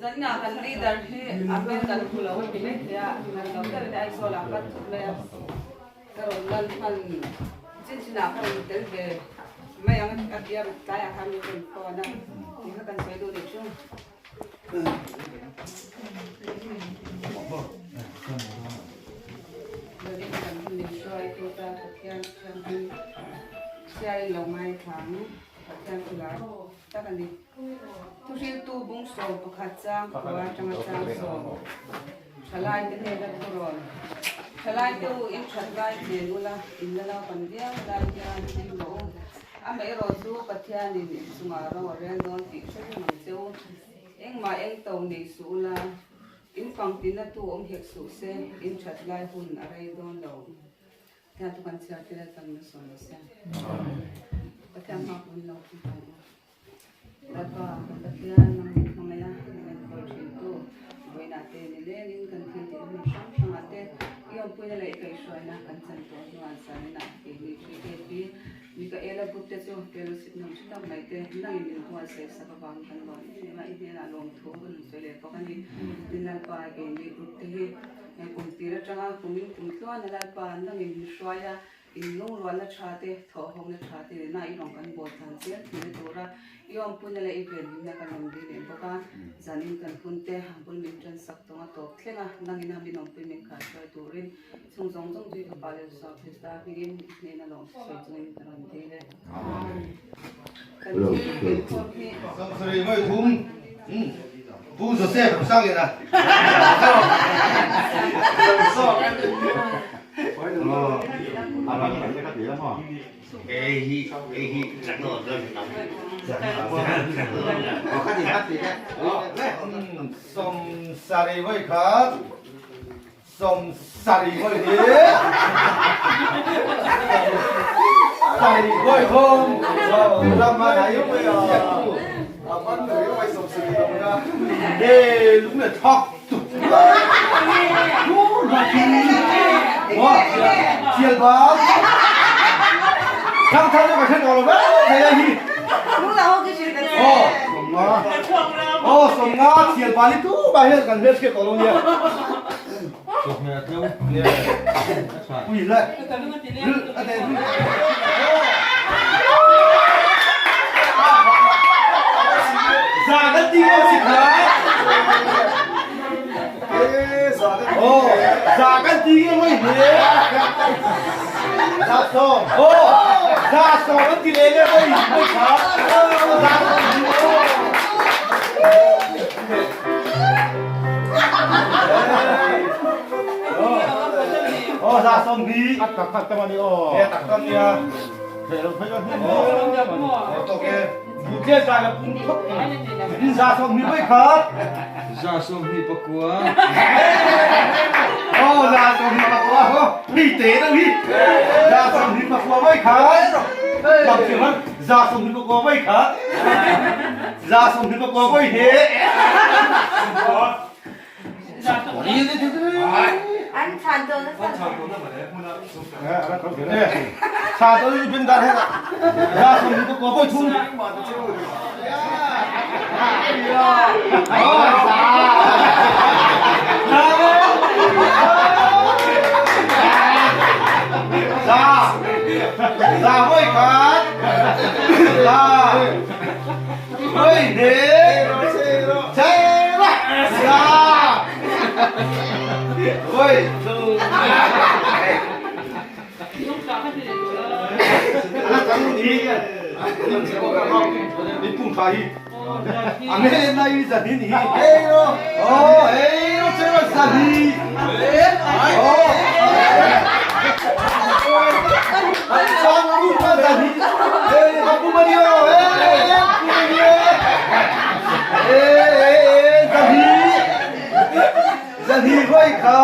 Zanina kan leader hi a hmel kan hmu lo a ti mai thei a, man lo deuhin Aizawl ah ka thut mai a, ka rawn lan hman chin chin ah ka rawn tel ve mai ang a ti a, tlaiah khan min rawn phone a, tih kha kan sawi duh leh chu. Zanin kan hun min hruaitu tan Pathian thianghlim chhiarin lo ngaithla ang, Pathian chu lar tak a ni. Thuhriltu bung 11 chang khua atanga chang sawm thalaite hnena thurawn thalaite u in that lai hnen ula in la naupan viau lai hian hlim rawh u. Amaherawh chu Pathianin in chungah ro a rel dawn tih hre reng ang che u. Engmah eng to nei suh ula, in pangtina tu awm hek suh se, in that lai hun a rei dawn lo. Pathian chu kan chhiar tir a chuan min sawi lo se. Pathian hma pawh in lo thil tawh ang u. Lalpa kan Pathian nang min hmangaih a, min enkawl thin tu, vawiinah te nilengin kan thil tih hmun hrang hrangah te i awmpuina leh i kaihhruaina kan chan tawh hnuah zaninah keini TKP Mikaela group te chu fellowship nuam tha tak mai te nangin min buatsaih sak avangin kan lawm em em a, i hnenah lawmthu kan rawn sawi leh bawk a ni. Tin Lalpa keini group te hi kum tir atanga kumin kum tluan a Lalpa nangin min hruai a, in lungrualna tha te, thawhhawmna tha te nena i rawn kan bawl tlan zel thina tura i awmpuina leh i venhimna kan rawn dil leh bawk a, zanin kan hun te a bul min tan sak tawng a tawp thleng a, nangin a min awmpui min khaihruai turin Chung zawng zawng chu i Fapa leh Isua Krista hmingin i hnena lawm sawi chungin ka rawn dil e. Kan thil inkhawm hi. Sorry, voi thum. Pu Joseph sang lian a. Sorry, voi khat. 70 voi hi 70 voi thum ram a thai Ê đúng là thọc Chiều bóng Thằng thằng nó phải thân rồi đấy Thầy đây hi Ồ Ồ sòng nga chiều bà đi tu bà hiện gần hết kia có luôn nhỉ Ui lại Za kan ti ko si kha. Oh, za kan ti ko mai he. Za sawm. Oh, za sawm kan ti le le mai mai kha. Za kan ti ko. Aw za 20. A tak tak tam ani aw. E tak tam nia. Thei lo thei lo Aw to ke. Bu tle za la pung thok. Za 20 bai khat. Za 29. Aw za 29 ho. Ni te đâu hi. Za 29 bai khat. Làm chuyện hơn. Za 29 bai khat. Za 29 voi he. An chan dawn a chan. Sa to ni bin dar he. Za 29 voi thum. Za. Za voi khat. Za. Voi ne. Che la. Za. Voi thum. Ni pung tha hi. A me na i za ni hi. Oh, ei ro che ro za ni. Oh. Sang pu ma za ni. Ei, ha pu ma ni o. Ei, pu ma ni o. Ei, ei, ei, za ni. Za ni voi kha.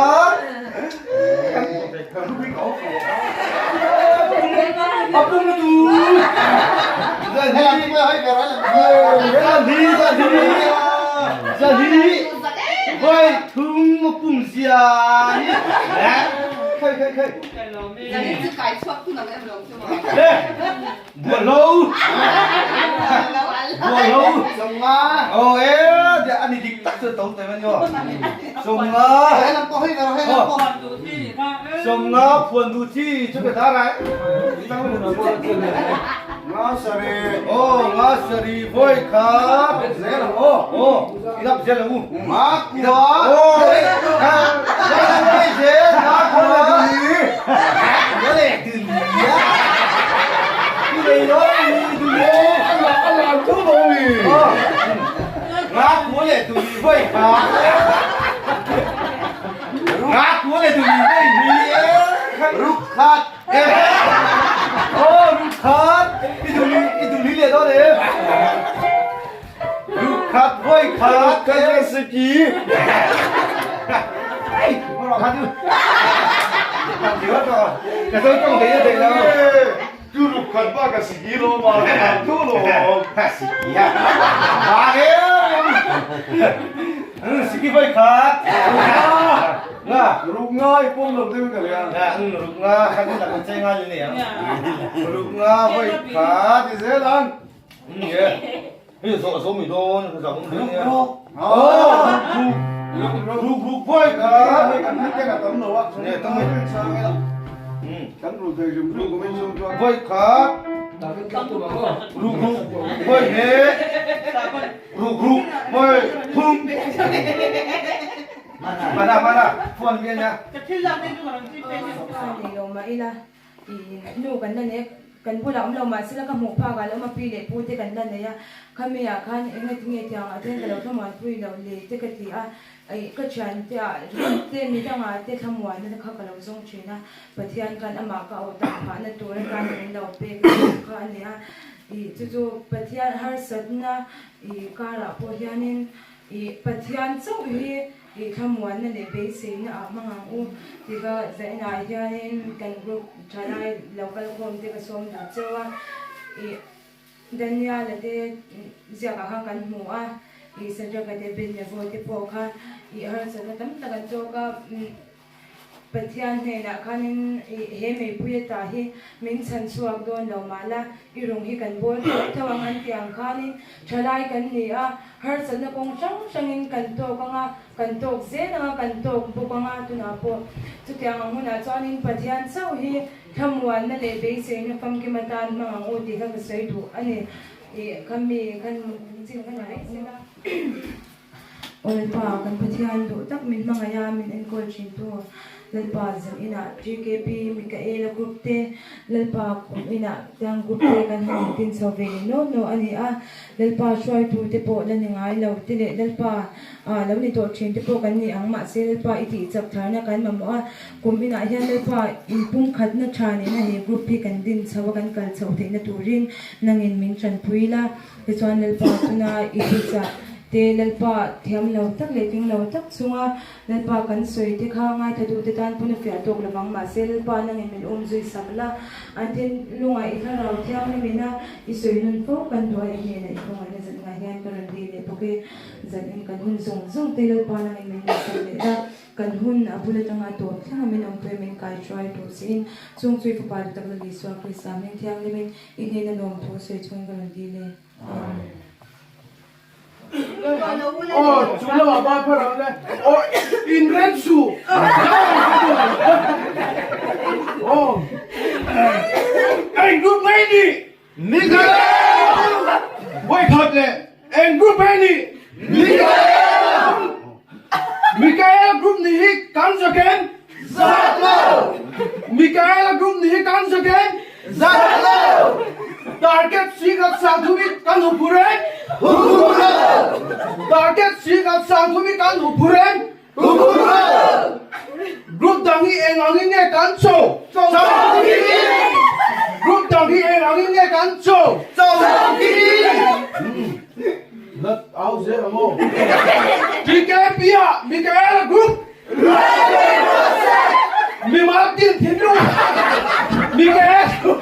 A pung tu. Za ni. Za ni, za ni. Za ni. Voi thum pum zia ni. Khơi khơi khơi. Buồn lâu. Buồn lâu. Ồ ê, anh đi dik tak. chu to te man yo. 15. 15 phuan du chi chu ke ta rai. Nga sari. Oh, nga sari voi kha. Zel ang oh. Oh, ilap zel ang u. Nga kua. Oh, nga nga zel nga kua du. Nó lẹ từ lý á. Cái này nó từ lý. Anh làm chú đồ mì. Nga kua lẹ từ lý voi kha. Nga kua lẹ từ lý voi mì. Ruk khat. Oh, ruk khat. I từ lý lẹ đó đấy. Ruk khat voi khat. Cái gì kì. Ê, mà nó khat chứ. Cái tôi trong đấy đây đâu. Chú ruk khat ba cái gì lo mà chú lo. Siki à. Ba cái. Ừ, siki voi khat. Nga. Ruk ngay pom lo tiêu cái liền. Nga, ừ, ruk nga, khat là con chơi nga như này á. Ruk nga voi khat. Thì dễ lắm. Ừ, yeah. Bây giờ số số mì đô, giờ cũng được nha. Ruk. Ồ, ruk ruk ruk voi khat. Cái cái cái tấm đồ á. Nè, tấm này. Ừ. Cắn rụt thì dùng rụt của mình dùng cho. Voi khat. Ruk ruk voi nè. Ruk ruk voi thum. Mana mana, phuan bien nha. Nei lo mah ila i nu kan la nei kan bulah awm lo mah sela ka hmuh phak ah lo ma pi leh pu te kan la nei a khami ah khan eng nge tiang ah ten ka lo thlamuan pui loh le te ka ti a ih ka thian te ah te mi dangah te thlamuan na kha ka lo zawng thin a Pathian khan amah ka auh tak phah na tur atan min lo pek kha a ni a ih chu chu Pathian harsatna ih karah pawh hianin ih Pathian chauh hi Ih thlamuanna leh beiseina ah hmang ang u ti ka zainah hianin kan group thalai lo kal khawm te ka sawm duh cheu a, ih Daniel-a te ziakah khan kan hmu a, ih Sadrach-a te Abednego te pawh kha ih harsatna tam tak an chawk a. Pathian hnenah khanin i he meipui ata hi min chhan chhuak dawn lo mah la, i rung hi kan bawl tho tho ang an tih ang khanin thalai kan ni a, harsatna kawng hrang hrangin kan tawk ang a, kan tawk zel ang a, kan tawk bawk ang a, tunah pawh chutiang ang hunah chuanin Pathian chauh hi thlamuanna leh beiseina famkim atan hmang ang u tih kha ka sawi duh a ni. I khami khan chin kha ni reng sela. Lalpa, kan Pathian duh tak min hmangaih a, min enkawl thin tu Lalpa zam inah GKP Mikaela group te, Lalpa kum inah tiang group te kan han intin chho ve leh nuau nuau a ni a, Lalpa hruaitu te pawh la ni ngai lo te leh Lalpa ah lo ni tawh thin te pawh kan ni ang mahse Lalpa i tih chak tharna kan mamawh a, kum inah hian Lalpa inpumkhatna tha nena he group hi kan din chho a kan kal chhoh theihna turin nangin min tanpui la. Tichuan Lalpa chuna i thuchah te Lalpa thiam lo tak leh tling lo tak chunga Lalpa kan sawi te kha ngaithla duh te tan pawn a fiah tawk lovang mahse Lalpa nangin min um zui sak la an thinlungah i thlarau thianghlim ina i sawi nun fo kan duh a i hnenah i khawngaihna zan ngah hian ka rawn dil leh bawk e zan in kan hun zawng zawng te Lalpa nangin min ngaihsak leh la Kan hun a bul atanga tawp thleng a min awmpui a min kai hruai tur chiin chung chu i fapa duh tak Lal Isua Krista hming thianghlimin i hnena nuam thu sawi chungin ka rawn dil e. Amen. Aw chung lamah ba phar ang le aw in rem su aw eng group mai ni Mikael Voi khat leh eng group he ni Mikael Mikael group nih hi kan zaken Zat lo Mikael group nih hi kan zaken Zat lo Target singat sangthum i kan huphur em Huphur lo Target singat sangthum i kan huphur em Huphur lo Group dang hi eng angin nge kan cho? Cho thin! Group dang hi eng angin nge kan cho? Cho thin! Nat au zel ang aw. TKP ah Mikaela Group! Mimal tin thinlung Mikaela Group!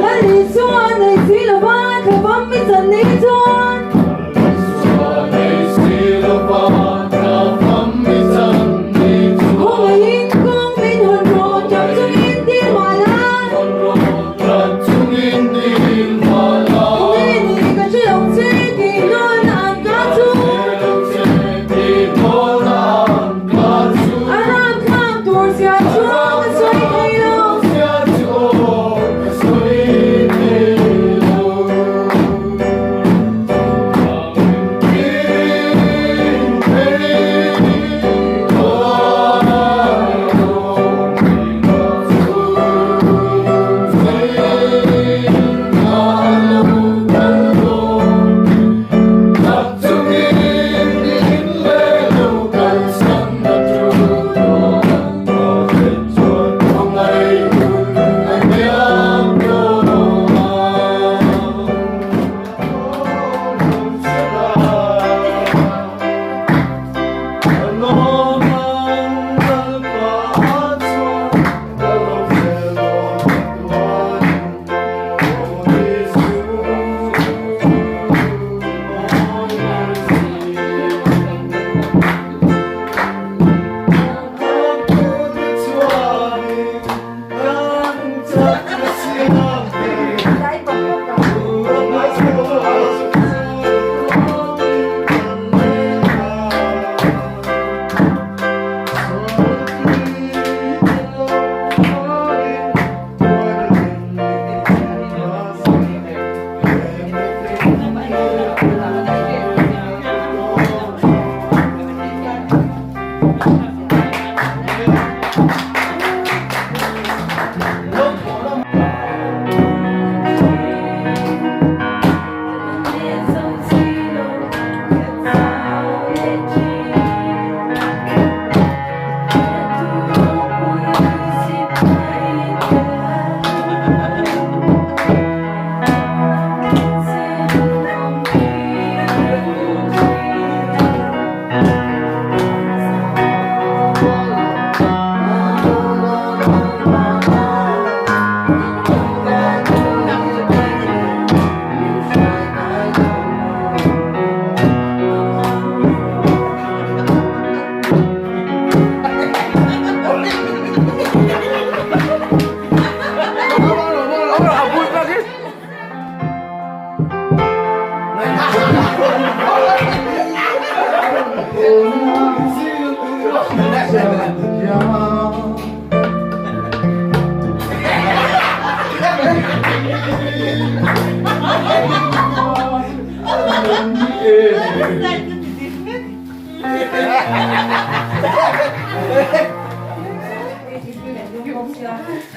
Lal Isua nei si lova thla fam i chan ni chuan. Khawngaihin kawng min hawn rawh tap chungin dil mah la. Khawnge ni ka hre lo che tih nawn an ka chu. A ram thlak tur zia chu ka sawi thei lo.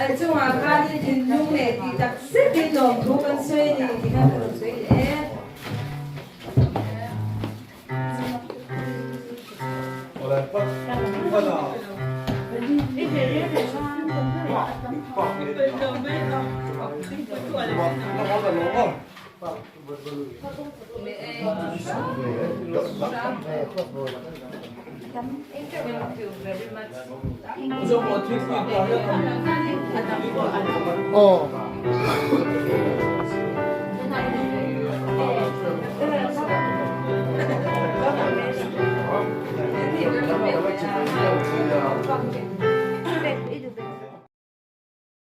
An chungah khanin thinlung leh tih tak zetin lawmthu kan sawi a ni tih kha ka rawn sawi leh e.